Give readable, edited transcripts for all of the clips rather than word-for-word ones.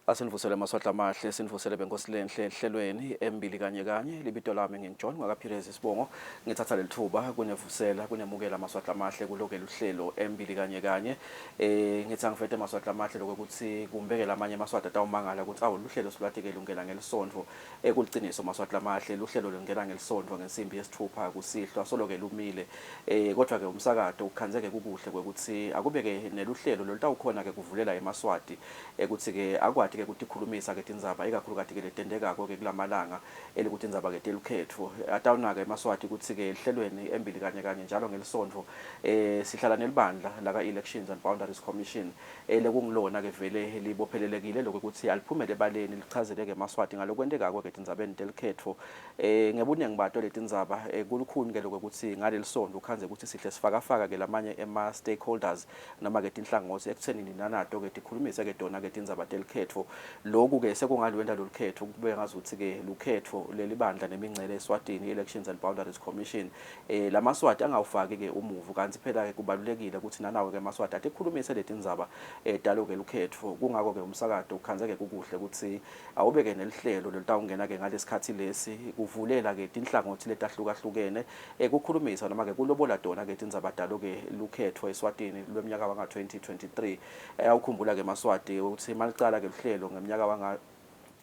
Asinivusele maswahla amahle, sinivusele benkosi lenhle ehlelweni embili kanye kanye. Libito lami nginguJohn wakaPhirezi Sibongo. Ngithatha lelithuba kunevusela kunemukela maswahla amahle kuloke luhlelo embili kanye kanye. Eh ngithi angivete maswahla amahle lokuthi kumbeke lamanye amaswahla atawumangala ukuthi awu luhlelo silwatike lungena ngelisonto. Eh kuliciniso maswahla amahle luhlelo lungena ngelisonto ngensimbi yesithupha kusihlwa solo ke lumile. Eh kodwa ke umsakato ukukhanzeke kukuhle kwekuthi akubeke neluhlelo lolutawukhona ke kuvulela emaswati ekuthi-ke akwati-ke kutikhulumisa-ke tindzaba ikakhulukati-ke letentekako-ke kulamalanga elikutindzaba-ke telukhetfo. Atawunaka emaSwati kutsi-ke ehlelweni embili kanye kanye njalo ngelisontfo eh sihlala nelibandla laka-Elections and Boundaries Commission eh lekungilona-ke vele libophelelekile lokho kutsi aliphumele ebaleni lichazele-ke emaSwati ngalokwentekako-ke etindzabeni telukhetfo. Eh ngebuningi bato letindzaba eh kulukhuni-ke lokho kutsi ngalelisontfo ukhandze kutsi sihle sifakafaka-ke lamanye ema-stakeholders noma-ke tinhlangothi ekutheni nina nato-ke tikhulumise-ke tona-ke tindzaba telikhetfo. Loku-ke sekungalwenta lolukhetfo kube ngazuthi-ke lukhetfo lelibandla nemincele eSwatini, i-Elections and Boundaries Commission. Eh lamaSwati angawufaki-ke umuvu kantsi phela-ke kubalulekile ukuthi nanawo-ke emaSwati atikhulumise letindzaba eh talo-ke lukhetfo. Kungako-ke umsakato ukhandze-ke kukuhle kutsi awube-ke nelihlelo lolutawungena-ke ngalesikhatsi lesi kuvulela-ke tinhlangothi letahlukahlukene Ekukhulumisa noma ke kulobola tona ke tindzaba talo ke lukhetfo eSwatini lwemnyaka wanga 2023. Ayawukhumbula ke emaSwati ukuthi malicala ke luhlelo ngemnyaka wanga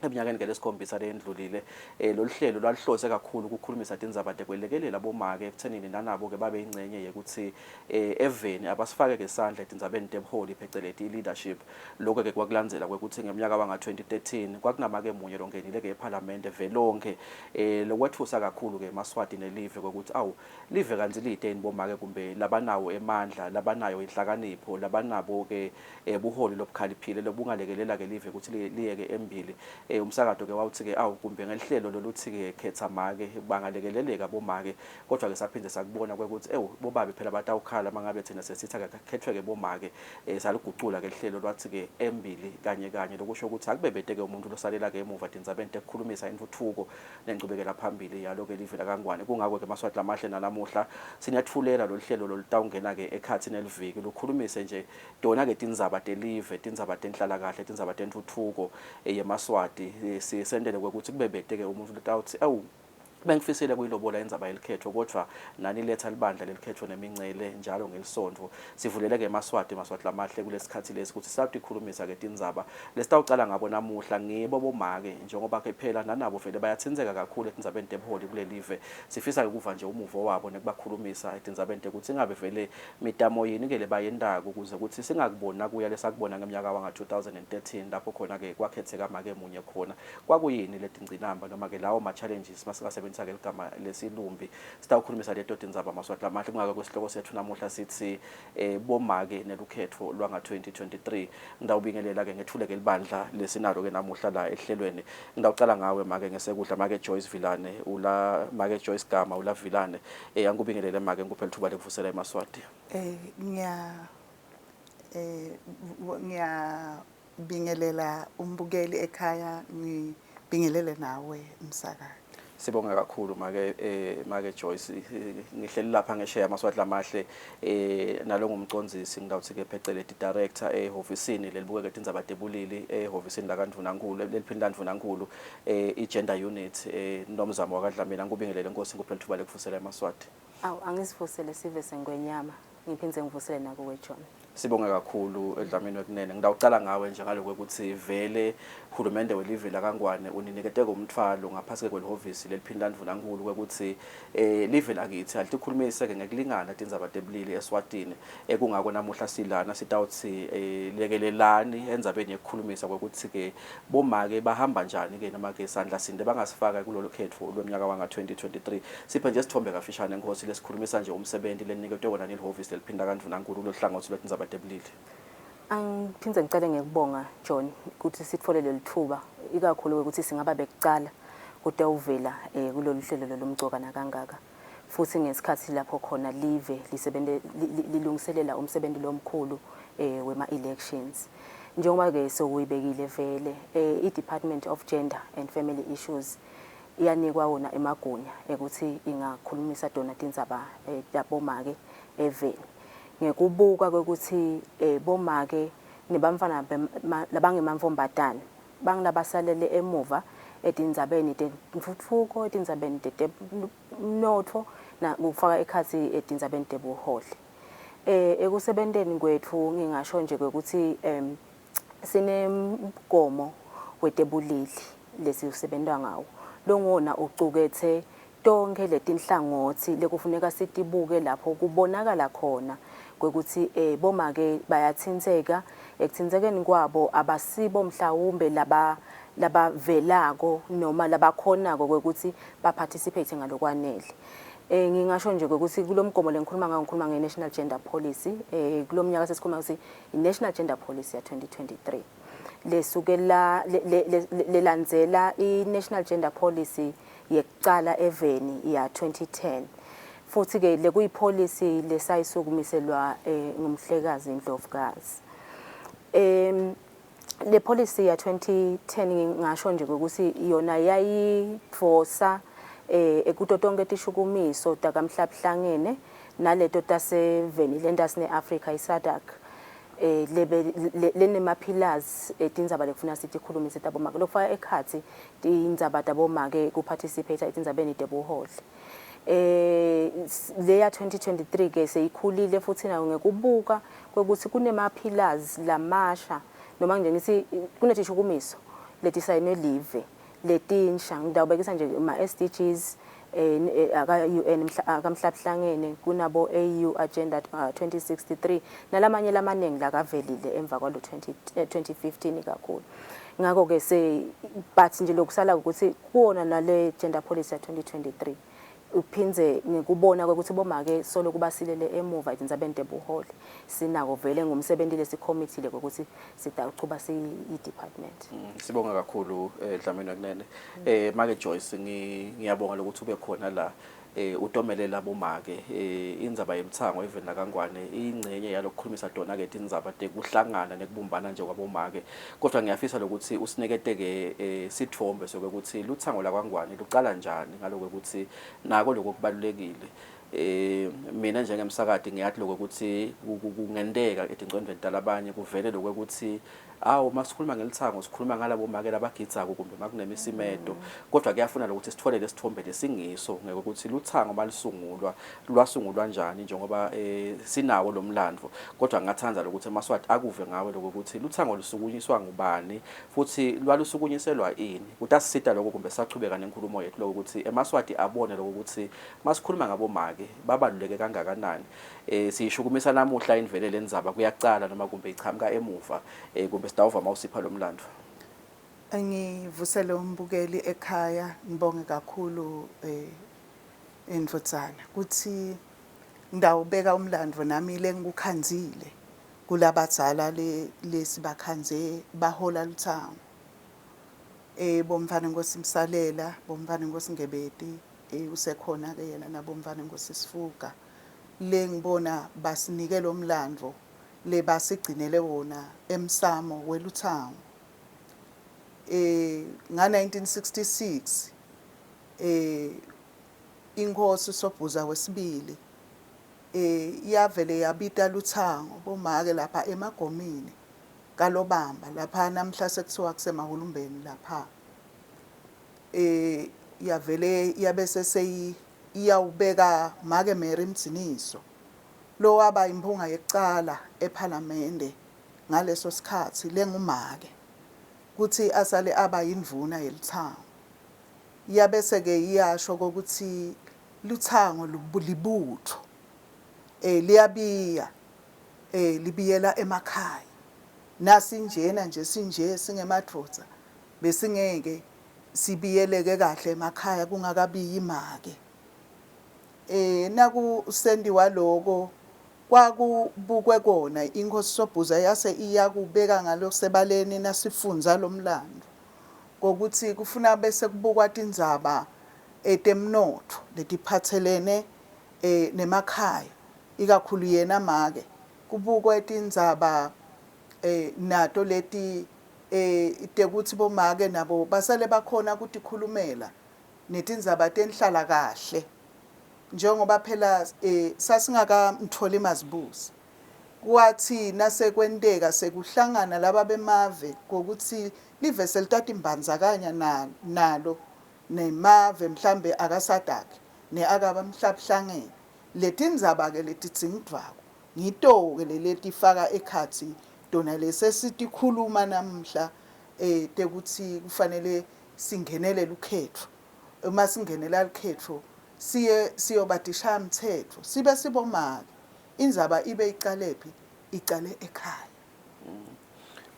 eminyakeni ke lesikhombisa leyendlulile eh loluhlelo lwaluhlose kakhulu ukukhulumisa tindzaba tekwelekelela bomake ekuthenini nanabo ke babe ingcenye yekuthi eh eveni abasifake ke sandla etindzabeni tebuholi pheceleti leadership. Lokho ke kwakulandzela kwekuthi ngemnyaka wanga 2013 kwakunamake munye longenile ke ePhalamende velonkhe eh lokwetfusa kakhulu ke emaSwati nelive kwekuthi awu live kantsi lite yini bomake kumbe labanawo emandla labanayo inhlakanipho labanabo ke eh, buholi lobukhaliphile lobungalekelela ke live ukuthi liyeke embili. Eh umsakato ke wawuthi ke awu kumbe ngelihlelo loluthi ke khetha make bangalekeleleka bomake, kodwa ke saphinde sakubona kwekuthi ewu bobabe phela batawukhala mangabe thina sesithi akakhethwe ke bomake. Eh, saligucula ke lihlelo lwathi ke embili kanye kanye, lokusho ukuthi akube bete ke umuntu losalela ke emuva tindzabeni tekukhulumisa intfutfuko nenchubekela phambili yalo ke live lakaNgwane. Kungako ke maSwati lamahle nalamuhla sinetfulela loluhlelo lolutawungena ke ekhatsi neliviki lukhulumise nje tona ke tindzaba telive, tindzaba tenhlalakahle, tindzaba tentfutfuko yemaSwati. Eh, sisentele kwekuthi kube bete ke umuntu lotawutsi ewu bengifisile kuyilobola indzaba yelikhetfo kodvwa naniletha libandla lelikhetfo nemincele njalo ngelisontfo. Sivulele-ke emaSwati, emaSwati lamahle kulesikhatsi lesi kutsi sitawutikhulumisa-ke tindzaba lesitawucala ngabo namuhla ngibo bomake njengoba-ke phela nanabo vele bayatsintseka kakhulu etindzabeni tebuholi kulelive. Sifisa-ke kuva nje umuvo wabo nekubakhulumisa etindzabeni tekutsi ingabe vele mitamo yini-ke lebayentako kuze kutsi singakuboni nakuya lesakubona ngemnyaka wanga-2013 lapho khona-ke kwakhetseka make munye khona. Kwakuyini letingcinamba noma ke lawo ma-challenges masingasebenzisa ke ligama lesilumbi. Sitawukhulumisa leto tindzaba maSwati lamahle kungako kwesihloko sethu namuhla sitsi eh, bomake nelukhetfo lwanga-2023. Ngitawubingelela ke ngethule ke libandla lesinalo ke namuhla la ehlelweni. Ngitawucala ngawe make ngesekudla make Joyce Vilane ula make Joyce Gama ula Vilane. Eh angikubingelele make ngikuphe lithuba lekuvusela emaSwati. Eh ngiya eh ngiya Bingelela umbukeli ekhaya ngibingelele nawe msakati. Sibonga kakhulu make eh make Joyce, ngihleli lapha ngesheya amaswati lamahle eh nalongumcondzisi ngitawuthi ke pheceleti director ehhovisini lelibukeke tindzaba tebulili ehhovisini lakaNdvunankulu leliphinda Ndvunankulu eh i-gender unit eh Nomzamo wakaDlamini. Angikubingelele Nkosi, ngikuphe lithuba lekuvusela emaSwati. Awu angisivusele sive sengwenyama ngiphindze ngivusele nakuwe John. Sibonge kakhulu eDlamini wekunene. Ngitawucala ngawe nje ngaloko ukuthi vele hulumende welive lakaNgwane uninikete umthwalo ngaphasi kwelihhovisi leliphinda Ndvunankulu kwekuthi eh live lakithi alitikhulumise ke ngekulingana tindzaba tebulili eSwatini. Ekungako namuhla silana sitawutsi eh lekelelani endzabeni yekukhulumisa kwekuthi ke bomake bahamba njani ke noma ke sandla sinde bangasifaka kulolu khetfo lwemnyaka wanga 2023. Siphe nje sithombe kafishane Nkosi lesikhulumisa nje umsebenzi leniniketwe wona nelihhovisi leliphinda kaNdvunankulu kulohlangothi lwetindzaba tebulili. Angiphindze ngicale ngekubonga John ukuthi sitfole leli thuba ikakhulu ukuthi singaba bekucala kutawuvela eh, kulolu hlelo lolumcoka nakangaka futhi ngesikhathi lapho khona live lisebente lilungiselela umsebenzi lomkhulu eh, wema elections. Njengoba ke sokuyibekile vele eh, i-Department of Gender and Family Issues iyanikwa wona emagunya ekuthi ingakhulumisa tona tindzaba eh, tabomake eveni ngekubuka kwekuthi eh, bomake nebamfana labangemantfombatane. Bangilabasalele emuva etindzabeni tentfutfuko, etindzabeni tetemnotfo na kufaka ekhatsi etindzabeni tebuholi. Ekusebenteni kwetfu ngingasho nje kwekutsi sinemgomo wetebulili lesiwusebenta ngawo longuwona ucuketse tonkhe letinhlangotsi lekufuneka sitibuke lapho kubonakala khona kwekutsi bomake bayatsintseka. Ekutsintsekeni kwabo abasibo mhlawumbe laba labavelako noma labakhonako kwekutsi ba-participate ngalokwanele. Ngingasho nje ukuthi kulomgomo lengikhuluma ngawo, ngikhuluma nge-National Gender Policy. Kulomnyaka sesikhuluma ukuthi i-National Gender Policy ya 2023 lesukela lelandzela i-National Gender Policy yekucala eveni ya 2010, futhi ke lekuyipolicy lesayisukumiselwa ngumhlekazi Ndlovukazi. Le policy ya 2010, ngingasho nje ukuthi yona yayidvosa ekuto tonke tishukumiso takamhlabuhlangene naleto taseveni lentasi ne-Africa, i-SADC, lebe lenema pillars etindzaba lekufuna sitikhulumise tabomake, lokufaka ekhatsi tindzaba tabomake ku-participate etindzabeni tebuholi. Leya 2023 ke seyikhulile futhi nayo ngekubuka kwekuthi kunema pillars lamasha, noma nje ngithi kunetishukumiso letisayinwe live letinsha. Ngitawubekisa nje ma SDGs aka UN akamhlabuhlangene, kunabo AU Agenda 2063 nalamanye lamaningi lakavelile emva kwalo 20 2015 kakhulu. Ngakho ke se but nje lokusala ukuthi kuwona nale gender policy ya 2023 uphindze ngikubona ukuthi bomake solo kubasilele emuva etindzabeni tebuholi, sinako vele ngumsebenzi lesikhomithile ukuthi sitawuchuba siyi-department. Sibonga kakhulu, Dlamini Kunene. Make Joyce, ngiyabonga lokuthi ube khona la utomelela bomake. Indzaba yemthango even lakaNgwane ingcenye yalokukhulumisa tona ke tindzaba tekuhlangana nekubumbana nje kwabomake, kodwa ngiyafisa lokuthi usinikete-ke sitfombe sokuthi luthango lakwaNgwane lucala njani, ngaloko ukuthi nako lokho kubalulekile. Mina njengemsakati ngiyati lokho ukuthi kungenteka etingcondvweni talabanye kuvele lokho ukuthi awu, masikhuluma ngelithango sikhuluma ngalabo make labagidzako kumbe makunemisimeto, kodwa kuyafuna lokuthi sitfole lesithombe lesingiso ngekuthi luthango malisungulwa lwasungulwa njani, njengoba sinawo lo mlandvo. Kodwa ngingathanda lokuthi emaSwati akuve ngawe lokuthi luthango lusukunyiswa ngubani futhi lwalusukunyiselwa ini. Kutasisita lokho kumbe sachubeka nenkulumo yethu lokuthi emaSwati abone lokuthi masikhuluma ngabomake babaluleke kangakanani. Siyishukumisa namuhla invele lendzaba kuyacala noma kumbe ichamuka emuva, kumbe sitawuva mawusipha lo mlandvo. Ngivusele umbukeli ekhaya, ngibonge kakhulu indvodzana kuthi ngidawubeka umlando nami lengikukhandzile kulabadzala lesibakhandze bahola luthango, bomfana Nkosi Msalela, bomfana Nkosi Ngebeti, usekhona ke yena, nabomfana Nkosi Sifuga, lengibona basinike lo mlando lebasigcinele wona emsamo weluthango. Nga 1966 inkosi Sobhuza wesibili yavele yabita luthango bomake lapha emagomini kaLobamba, lapha namhla sekuthiwa kusemahulumbeni lapha. Yavele yabese seyi iyawubeka make Mary Mdziniso lowaba imphunga yekucala ephalamende ngaleso sikhatsi lengumake kuthi asale aba yindvuna yelithango. Yabese ke iyasho kokuthi luthango libutho, liyabiya, libiyela emakhaya. Nasinjena nje sinje singemadvodza besingeke sibiyeleke kahle emakhaya kungakabiyi make. Nakusentiwa loko kwakubukwe kona inkosi Sobhuza yase iyakubeka ngalokusebaleni nasifundza lomlando kokuthi kufuna bese kubukwa tindzaba etemnotfo letiphatselene nemakhaya, ikakhulu yena make, kubukwe tindzaba nato leti tekuthi bomake nabo basale bakhona kutikhulumela netindzaba tenhlala kahle, njengoba phela sasingakamtfoli mazibuse. Kwathi nasekwenteka sekuhlangana laba bemave kokuthi live selitatimbandzakanya na, nalo nemave mhlambe akaSADC neakabamhlabuhlangene. Letindzaba-ke letidzingidvwako ngito-ke leletifaka ekhatsi tona lesesitikhuluma namuhla eh tekuthi kufanele singenele lukhetfo. Uma singenela lukhetfo siye siyoba tishayamthetfo sibe sibomake. Indzaba ibe icalephi? Icale ekhaya.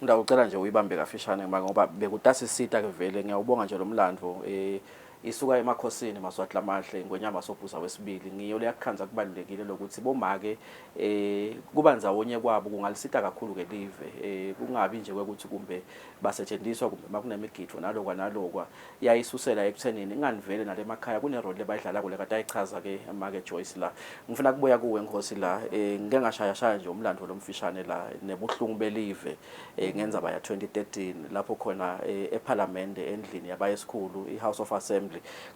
Ngitawucela nje uyibambe kafishane ngoba bekutasisita ke vele ngiyawubonga nje lo mlandvo eh isuka emakhosini Maswati lamahle Ngwenyama Sobhuza wesibili ngiyo leyakukhandza kubalulekile lokuthi bomake eh kuba ndzawonye kwabo kungalisita kakhulu ke live eh kungabi nje kwekuthi kumbe basetshenziswa kumbe makunemigidvo nalokwa nalokwa yayisusela ekuthenini ingani vele nalemakhaya kune-role lebayidlalako lekatayichaza ke make Joyce la ngifuna kubuya kuwe Nkosi la eh ngike ngashaya shaya nje umlando lomfishane la nebuhlungu belive eh ngendzaba ya 2013 lapho khona eh, eParliament endlini yabayesikhulu iHouse of Assembly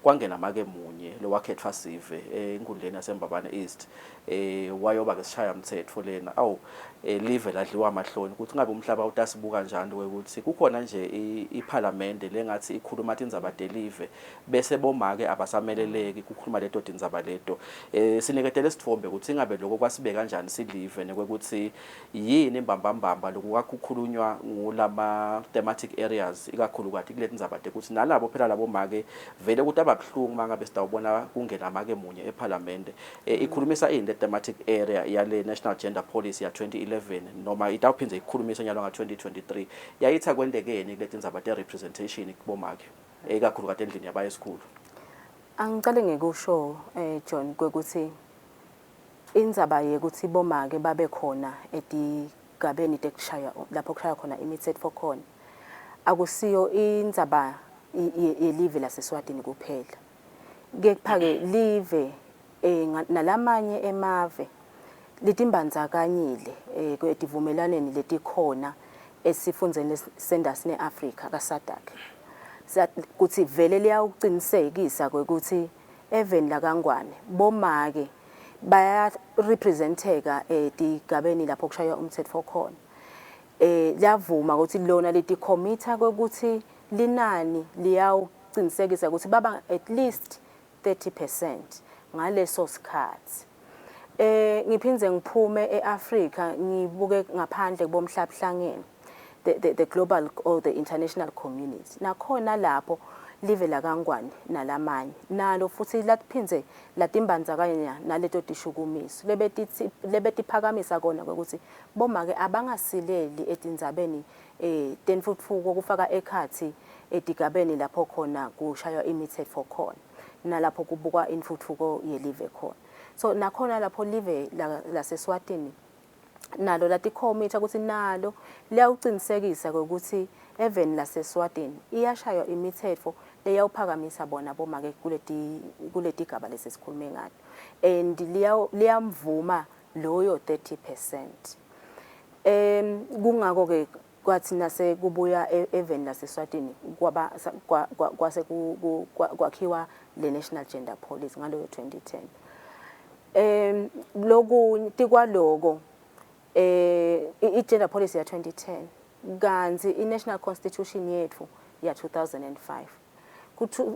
kwangena make munye lowakhethwa sive eh, enkundleni yaseMbabane East eh wayoba ke sishaya mthetho lena awu eh, live ladliwa amahloni ukuthi ngabe umhlaba utasibuka njani ukuthi kukhona nje iParliament lengathi ikhuluma tindzaba delive bese bomake abasameleleki kukhuluma leto tindzaba leto eh siniketele isithombe ukuthi ingabe lokho kwasibe kanjani silive nekwekuthi yini mbambambamba lokhu kwakukhulunywa ngulama thematic areas ikakhulukati kuleti ndzaba tekuthi nalabo phela labo make vele ukuthi ababuhlungu mangabe sitawubona kungena make munye eParliament eh, ikhulumisa ini le thematic area yale National Gender Policy ya 2011 noma itawuphindze ikhulumise nyalo nga 2023 yayitha kwentekeni kuleti ndzaba te representation kubomake ikakhulukati endlini yabayesikhulu. Angicale ngekusho eh John kwekuthi indzaba yekuthi bomake babe khona etigabeni tekushaya lapho kushaya khona imithetho khona akusiyo indzaba yelive laseSwatini kuphela kepha-ke live eh, nalamanye emave litimbandzakanyile eh, etivumelwaneni letikhona esifundzeni sendasi ne-Afrika ka-SADC kuthi vele liyawuqinisekisa kwekuthi eveni lakaNgwane bomake bayarepresenteka etigabeni lapho kushaywa umthetho khona eh liyavuma ukuthi lona litikhomitha kwekuthi linani liyawuqinisekisa ukuthi baba at least 30% ngaleso sikhathi. Eh ngiphindze ngiphume eAfrica ngibuke ngaphandle kubomhlabuhlangene the global or the international community nakhona lapho live lakaNgwane nalamanye nalo futhi laphindze latimbandzakanya naleto tishukumiso lebetithi lebetiphakamisa kona ukuthi bomake abangasileli etindzabeni eh tentfutfuko kufaka ekhatsi etigabeni lapho khona kushaywa imithetho khona nalapho kubukwa intfutfuko yelive khona so nakhona lapho live laseSwatini nalo latikhomitha ukuthi nalo liyawuqinisekisa ukuthi eveni laseSwatini iyashaywa imithetho leyawuphakamisa bona bomake kuleti kuletigaba lesesikhulume ngato and liyamvuma loyo 30%. Kungako ke kwathi nase kubuya eveni laseSwatini kwaba kwase kwakhiwa le National Gender Policy ngaloyo 2010. Lokunye tikwaloko i-Gender Policy ya 2010 kanti i-National Constitution yethu ya 2005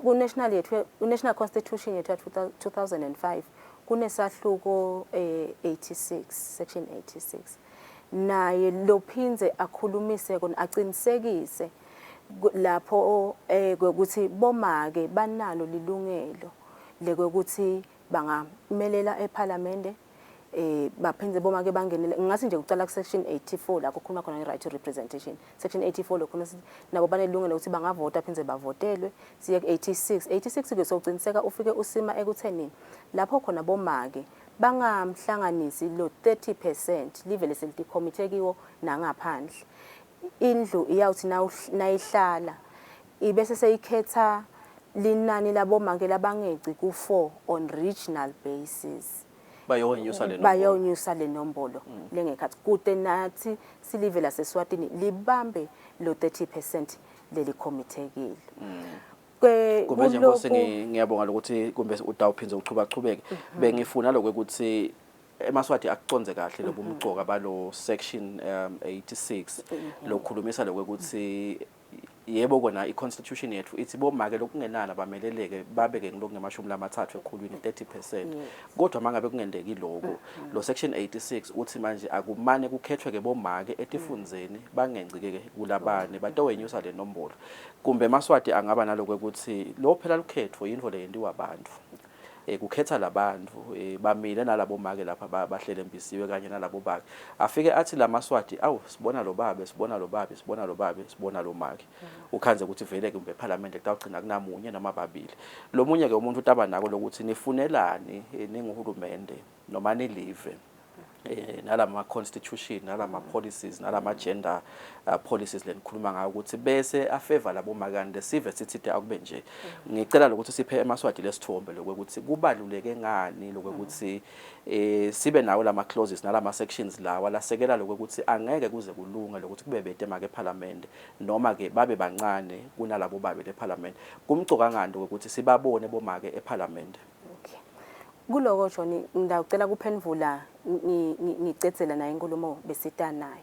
ku-national yethu ku-national constitution yethu ya 2005 kunesahluko 86 section 86 naye lophindze akhulumise kona aqinisekise lapho ukuthi bomake banalo lilungelo lekwekuthi bangamelela ePhalamende baphinde bomake bangenele ngathi nje kucala ku section 84 la kukhuluma khona nge-right to representation section 84 lokho sithi nabo banelungelo ukuthi bangavota phinde bavotelwe siye ku-86 86 ke sowuqiniseka ufike usima ekuthenini lapho khona bomake bangamhlanganisi lo 30% livele selitikhomithe kiwo nangaphandle indlu iyawuthi nayihlala ibese seyikhetha linani labomake labangeci ku-4 on regional basis bayonyusa le nombolo bayonyusa le nombolo lengekhathi kude nathi silive laseSwatini libambe lo 30% leli khomithekhile Kumbe nje Nkosi ngiyabonga lokuthi kumbe utawuphindze uchubachubeke bengifuna lokho ukuthi emaSwati akucondze kahle lobumcoka balo section 86 lokhulumisa lokwekuthi yebo kona i-constitution yethu ithi bomake lokungenana bameleleke babeke ngilokungemashumi lamathathu ekhulwini, 30%, kodwa mangabe kungenteki lokho, lo section 86 uthi manje akumane kukhethwe ke bomake etifundzeni, bangengcike kulabane batowenyusa le nombolo. Kumbe emaSwati angaba naloko ukuthi lo phela lukhetfo yintfo leyentiwa abantu, kukhetha labantu, bamile nalabo make lapha bahlelembisiwe kanye nalabo bake. Afike athi lamaswati, awu, sibona lo babe, sibona lo babe, sibona lo babe, sibona lo make. Ukhandze ukuthi vele kumbe eParliament kutawugcina kunamunye noma babili. Lomunye ke umuntu utaba nako lokuthi nifunelani ninguhulumende noma nilive nalama constitution, nalama policies, nalama gender policies lenikhuluma ngayo, ukuthi bese afavor labo makani lesive sithide akube nje. Ngicela lokuthi siphe emaSwati lesithombe lokuthi kubaluleke ngani lokuthi sibe nawo lama clauses nalama sections lawa lasekela lokuthi angeke kuze kulunge lokuthi kube bete make eParliament noma ke babe bancane kunalabo babe leParliament. Kumcoka ngani ukuthi sibabone bomake eParliament? Okay. Kuloko Johnny, ngidawucela kuphendvula ngicedzela nayo inkulumo besita nayo.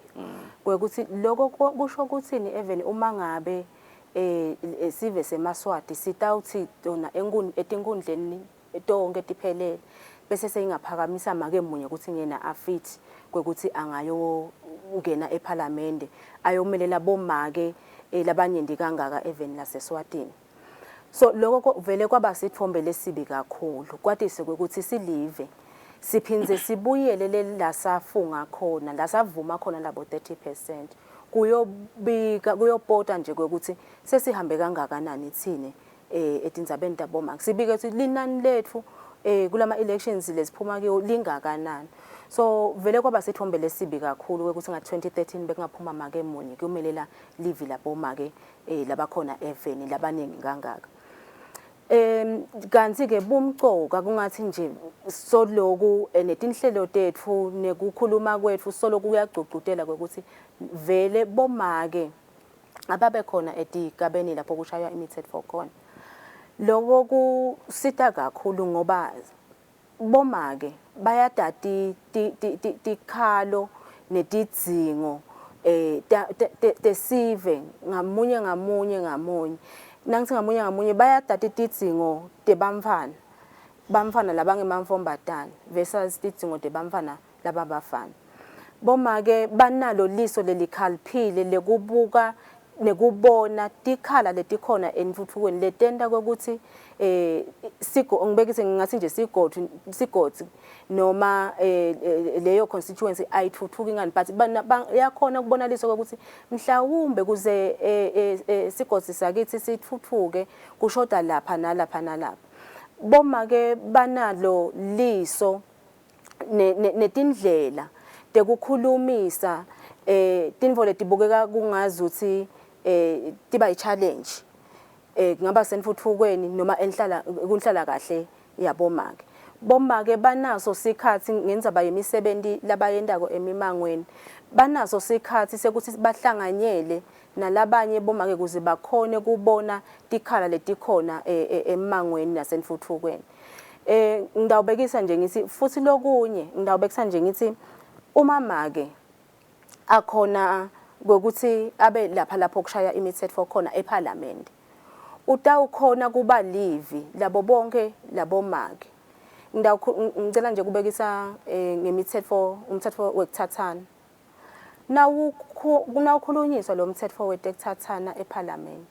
Kwekuthi lokho kusho ukuthini even uma ngabe sive semaSwati sitawuthi tona etinkundleni tonke tiphelele bese seyingaphakamisa make munye ukuthi ngena afithi kwekuthi angayo ngena eParliament ayomelela bomake labanyenti kangaka even laseSwatini. So lokho vele kwaba sithombe lesibi kakhulu, kwatise ukuthi silive siphindze sibuyele leli la safunga khona, la savuma khona labo 30%, kuyobika kuyopota nje kwekuthi sesihambe kangakanani thine etindzabeni tabomake, sibike ukuthi linani lethu kulama elections lesiphuma kiwo lingakanani. So vele kwaba sithombe lesibi kakhulu ukuthi nga 2013 bekungaphuma make munye kuyomelela livi labomake labakhona eveni labaningi kangaka. Kanti ke bumcoka kungathi nje soloku netinhlelo tetfu nekukhuluma kwetfu soloku kuyagcugcutela kwekuthi vele bomake ababe khona etigabeni lapho kushaywa imithetho khona. Lokho kusita kakhulu ngoba bomake bayadati tikhalo netidzingo tesive ngamunye ngamunye ngamunye. Nangithi ngamunye ngamunye, bayadati tidzingo tebamfana bamfana labangemamfombatana versus tidzingo tebamfana lababafana. Bomake banalo liso lelikhaliphile lekubuka nekubona tikhala letikhona entfutfukweni letenta kwekuthi sigo ngibekise ngingathi nje sigodzi sigodzi noma leyo constituency ayithuthuki ngani, but yakhona kubona liso ukuthi mhlawumbe kuze sigodzi sakithi sithuthuke kushoda lapha nalapha nalapha. Bomake banalo liso netindlela tekukhulumisa tintfo letibukeka kungazuthi tiba i-challenge, kungaba sentfutfukweni noma enhlala kunhlala kahle yabomake. Bomake banaso sikhatsi ngendzaba yemisebenti labayentako emimangweni, banaso sikhatsi sekuthi bahlanganyele nalabanye bomake kuze bakhone kubona tikhala letikhona emangweni nasentfutfukweni. Ngidawubekisa nje ngithi futhi lokunye ngidawubekisa nje ngithi uma make akhona kwekuthi abe lapha lapho kushaya imithetho khona eParliament, utawukhona kuba livi labo bonke labomake. Ngicela nje kubekisa ngemithetho, umthetho wekuthathana. Nawukhulunyiswa lo mthetho wetekuthathana eParliament,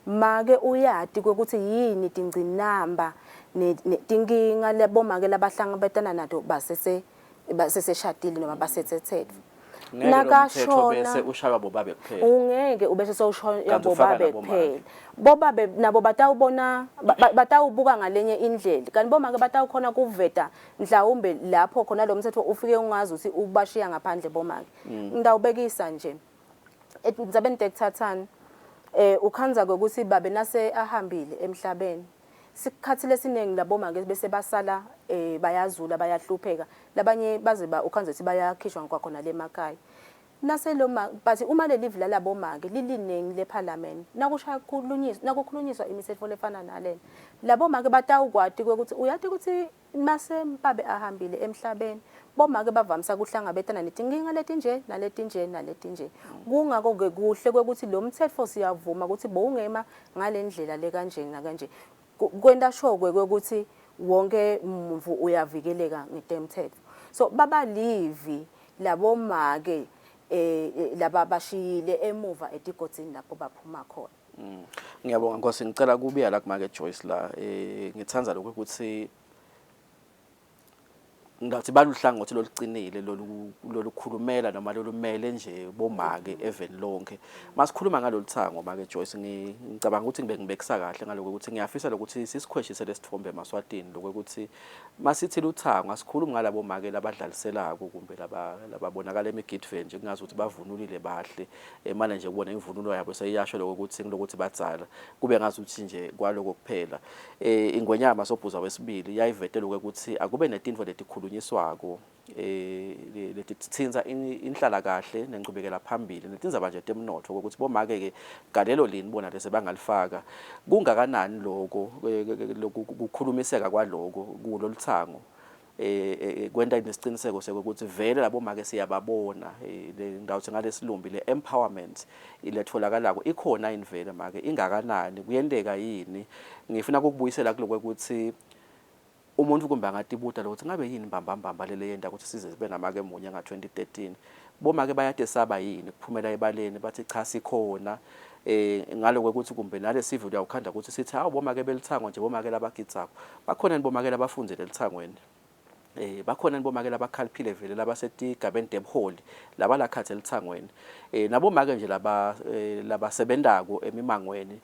make uyati kwekuthi yini tingcinamba netinkinga labomake labahlangabetana nato basese baseseshadile noma basethethetfwe. Ngeke lo mthetho bese ushaywa bobabe kuphela. Ungeke ubese sewushaywa Kanti ufaka bobabe nabomake. kuphela. Bobabe nabo batawubona batawubuka ngalenye indlela, kanti bomake batawukhona kuveta mhlawumbe lapho khona lo mthetho ufike ungazi ukuthi ubashiya ngaphandle bomake. Ngidawubekisa nje endzabeni tekuthathana, ukhandza kwekuthi babe nase ahambile emhlabeni, sikhathi lesiningi labomake bese basala bayazula, bayahlupheka, labanye baze ba ukhandza ukuthi bayakhishwa kwakhona le emakhaya. Nase lo ma but uma lelivi lalabomake liliningi lephalamende nakushaya kukhulunyiswa nakukhulunyiswa imitsetfo lefana nalena labomake batawukwati kwekuthi uyati ukuthi mase babe ahambile emhlabeni bomake bavamisa kuhlangabetana netinkinga letinje naletinje naletinje. Kungako-ke kuhle kwekuthi lo mtsetfo siyavuma ukuthi bowungema ngale ndlela lekanje nakanje. Kwenta sure kwekuthi wonke muntfu uyavikeleka ngetemthetfo. So baba livi labomake eh laba bashiyile emuva etigodzini lapho baphuma khona. Ngiyabonga Nkosi, ngicela kubuya la kumake Joyce la. Ngithanda lokho ukuthi ngathi baluhlangothi loluqinile lolukhulumela noma lolumele nje bomake eveni lonke. Masikhuluma ngalolu thango make Joyce, ngicabanga ukuthi ngibe ngibekisa kahle ngaloko ukuthi ngiyafisa lokuthi sisikhweshise lesithombe emaSwatini lokuthi masithi luthango asikhulumi ngalabo make labadlaliselako kumbe laba lababonakala emigidveni nje kungazi ukuthi bavunulile bahle, emane nje kubona imvunulo yabo seyiyasho lokho ukuthi ngilokuthi badzala, kube ngazi ukuthi nje kwaloko kuphela. Ingwenyama Sobhuza wesibili yayivete lokho ukuthi akube netintfo letikhulunyiswako letitsintsa inhlalakahle nenchubekela phambili netindzaba nje temnotfo ukuthi bomake ke galelo lini bona lese bangalifaka, kungakanani loko kukhulumiseka kwaloko kuloluthango kwenta nesiciniseko sekuthi vele labo make siyababona le ngawuthi ngalesilumbi le empowerment iletfolakalako ikhona yini vele make, ingakanani, kuyenteka yini? Ngifuna ukukubuyisela kuloko ukuthi umuntu kumbe angatibuta lokuthi ngabe yini mbambambamba lele yenta ukuthi size sibe namake munye nga-2013. Bomake bayatesaba yini kuphumela ebaleni bathi cha sikhona, ngaloko ukuthi kumbe nalesive uyawukhanda ukuthi sithi hawu bomake belithango nje, bomake labagidzako bakhona yini, bomake labafundzile elithangweni, bakhona yini bomake labakhaliphile vele labasetigabeni tebuholi laba lakhatsi elithangweni, nabomake nje laba labasebentako emimangweni,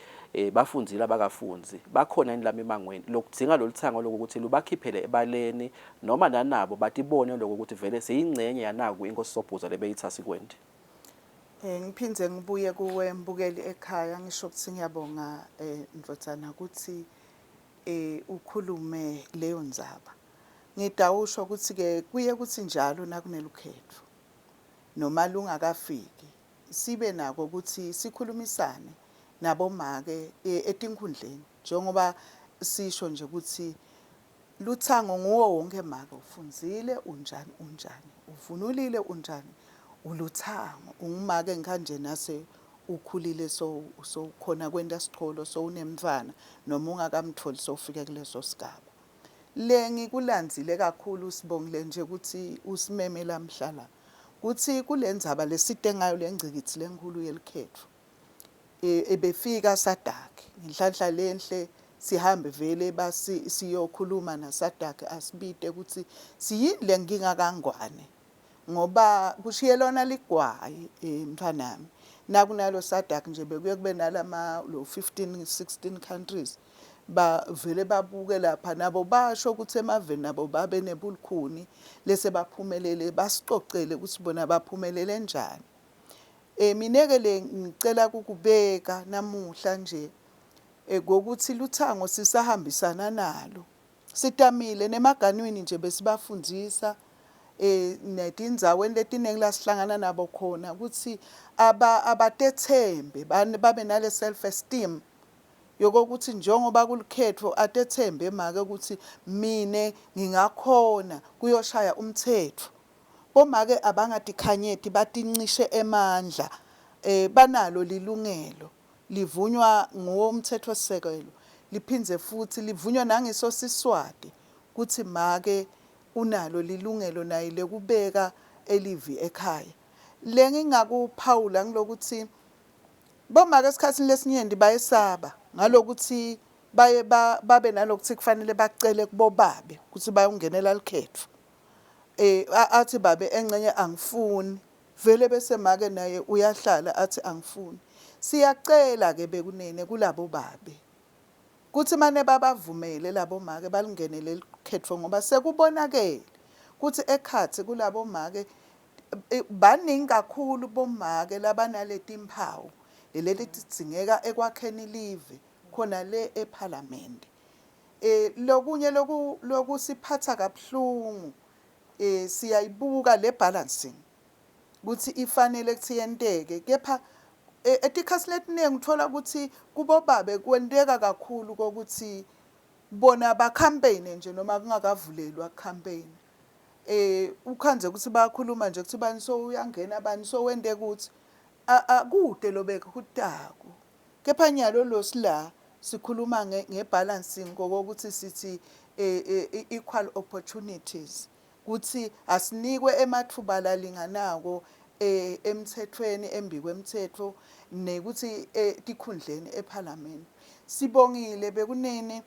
bafundzile abakafundzi, bakhona yini lamimangweni lokudzinga loluthango lokuthi lubakhiphele ebaleni noma nanabo batibone lokho ukuthi vele siyingcenye yanaku inkosi Sobhuza lebeyitha sikwenti. Ngiphindze ngibuye kuwe mbukeli ekhaya ngisho ukuthi ngiyabonga ndvodzana ukuthi ukhulume leyo ndzaba. Ngidawusho ukuthi ke kuye kuthi njalo nakunelukhetfo noma lungakafiki sibe nako ukuthi sikhulumisane nabomake etinkhundleni njengoba sisho nje ukuthi luthango nguwo wonke make, ufundzile unjani unjani, uvunulile unjani, uluthango ungumake ngikanje nase ukhulile so sowukhona kwenta sicholo sowunemntfwana noma ungakamtfoli sowufike kuleso sigaba. Le ngikulandzile kakhulu sibongile nje ukuthi usimeme lamhla la kutsi kulendzaba lesite ngayo lengcikitsi lenkhulu yelikhetfo ebefika SADC ngenhlanhla lenhle sihambe vele basi siyokhuluma na SADC asibite ukuthi siyini lenkinga kaNgwane ngoba kushiye lona ligwayi mntfanami nakunalo SADC nje bekuye kube nalama lo 15 16 countries bavele babuke lapha nabo basho ukuthi emaveni nabo babe nebulukhuni lese baphumelele basicocele ukuthi bona baphumelele njani. Mina-ke le ngicela kukubeka namuhla nje ngokuthi luthango sisahambisana nalo. Sitamile nemaganwini nje besibafundisa netindzaweni letiningi la sihlangana nabo khona ukuthi abatethembe babe nale self esteem yokokuthi njengoba kulukhetfo atethembe make ukuthi mine ngingakhona kuyoshaya umthetho. Bomake abangatikhanyeti batincishe emandla, banalo lilungelo livunywa nguwo umtsetfosisekelo liphindze futsi livunywa nangiso Siswati kutsi make unalo lilungelo naye lekubeka elivi ekhaya. Lengingakuphawula ngilokutsi bomake esikhatsini lesinyenti bayesaba ngalokutsi baye babe nalokutsi kufanele bacele kubobabe kutsi bayongenela lukhetfo. Athi babe engcenye angifuni, vele bese make naye uyahlala athi angifuni. Siyacela ke bekunene kulabo babe kutsi mane babavumele labo make balingenele lukhetfo ngoba sekubonakele kutsi ekhatsi kulabo make baningi kakhulu bomake labanaletimphawu leli tidzingeka ekwakheni live khona le ephalamende. Lokunye lokusiphatsa kabuhlungu siyayibuka le balancing. Kutsi ifanele kutsi yenteke, kepha etikhatsini letiningi uthola kutsi kubobabe kwenteka kakhulu kokuthi bona ba-campaign nje noma kungakavulelwa campaign. Ukhandze ukuthi bayakhuluma nje ukuthi bani so uyangena, bani so wente ukuthi akude lobekutako. Kepha nyalo lo sila sikhuluma nge-balancing kokuthi sithi equal opportunities, kuthi asinikwe emathuba lalinganako emthethweni, embikwemthetho, nekuthi etikhundleni ePhalamende. Sibongile bekunene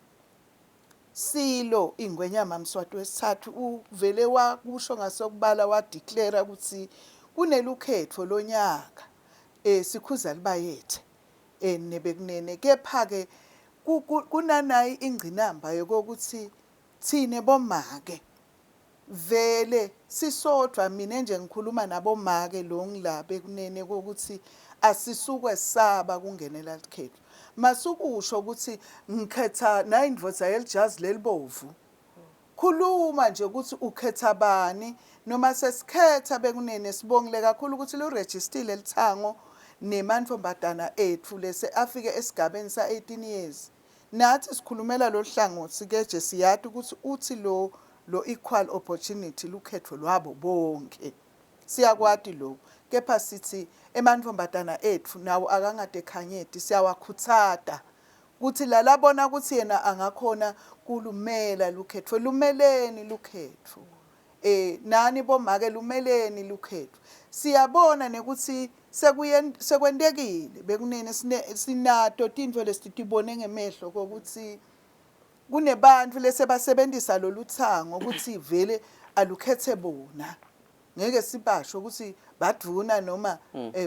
silo ingwenyama Mswati wesithathu uvele wakusho ngasokubala, wa-declare ukuthi kunelukhetfo lonyaka, sikhuza libayethe nebekunene. Kepha ke kunanayi ingcinamba yokuthi thine bomake vele sisodwa. Mina nje ngikhuluma nabomake lo ngila bekunene kokuthi asisukwe saba kungenela likhetho. Masukusho ukuthi ngikhetha nayindvodza yelijazi lelibovu, khuluma nje ukuthi ukhetha bani noma sesikhetha. Bekunene sibongile kakhulu ukuthi lurejistile lithango nemantfombatana ethu lese afike esigabeni sa-18 years. Nathi sikhulumela lo hlangothi keje siyati ukuthi uthi lo equal opportunity lukhetho lwabo bonke, siyakwati lokho. Kepha sithi emantfombatana ethu nawo akangade khanyeti, siyawakhutsata kuthi lalabona ukuthi yena angakhona kulumela lukhetfo, lumeleni lukhetfo. Nani bomake, lumeleni lukhetfo. Siyabona nekuthi sekwentekile bekunene, sinato tintfo lesitibone ngemehlo kokuthi kunebantu lesebasebenzisa loluthango ukuthi vele alukhethe bona. Ngeke sibasho ukuthi badvuna noma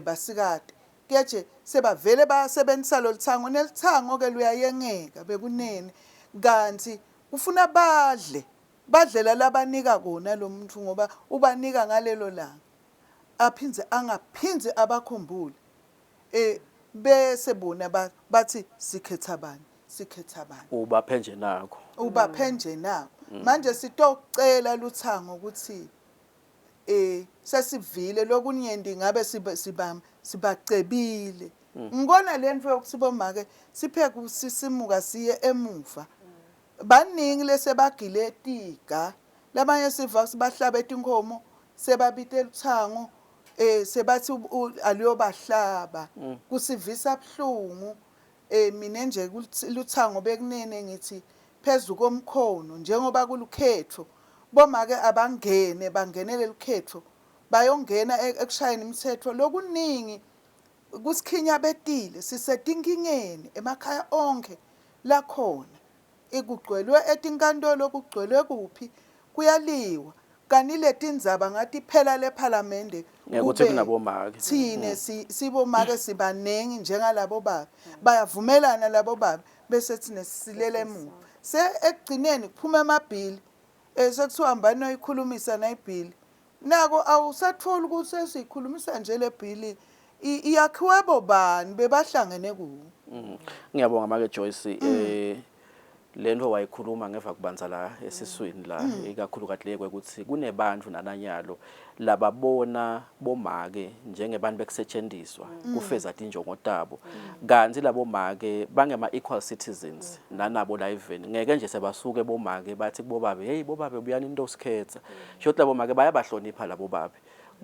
basikade, keje sebavele bayasebenzisa loluthango, nelithango ke luyayengeka bekunene, kanti kufuna badle badlela labanika kona lo muntu, ngoba ubanika ngalelo langa aphindze angaphindze abakhumbule, bese bona bathi sikhetha bani, sikhetha bani. Ubaphe nje nakho. Ubaphe nje nakho. Manje sitocela luthango ukuthi sesivile lokunyenti, ngabe siba sibacebile. Ngibona lento yokuthi bomake siphe kusisimuka siye emuva. Baningi lesebagile tiga, labanye siva sibahlabe tinkomo, sebabite luthango, sebathi aliyobahlaba. Kusivisa buhlungu. Mina nje luthango bekunene ngithi phezu komkhono, njengoba kulukhetho, bomake abangene, bangenele lukhetho, bayongena ekushayeni imithetho. Lokuningi kusikhinya betile, sisetinkingeni emakhaya onke lakhona, ikugcwelwe etinkantolo, kugcwelwe kuphi, kuyaliwa. Kani letindzaba ngathi phela lephalamende ngekuthi kunabomake. Thine sibomake sibanengi njengalabo babe, bayavumelana labo babe, bese thine sisilele emuva. Se ekugcineni kuphuma amabhili, sekuthiwa hambani noyikhulumisa nayibhili. Nako awusatholi ukuthi sesiyikhulumisa nje le bhili iyakhiwe bobani, bebahlangene kuwo. Ngiyabonga make Joyce. Lento wayikhuluma ngeva kubanza la esiswini la, ikakhulukazi le kwekuthi kunebantu nananyalo lababona bomake njengebantu bekusetshenziswa kufeza tinjongo tabo, kanti labo make bangema equal citizens nanabo la even ngeke nje sebasuke bomake bathi kubobabe, "Hey bobabe, buyani into sikhetha." Shothi labo make bayabahlonipha labo babe,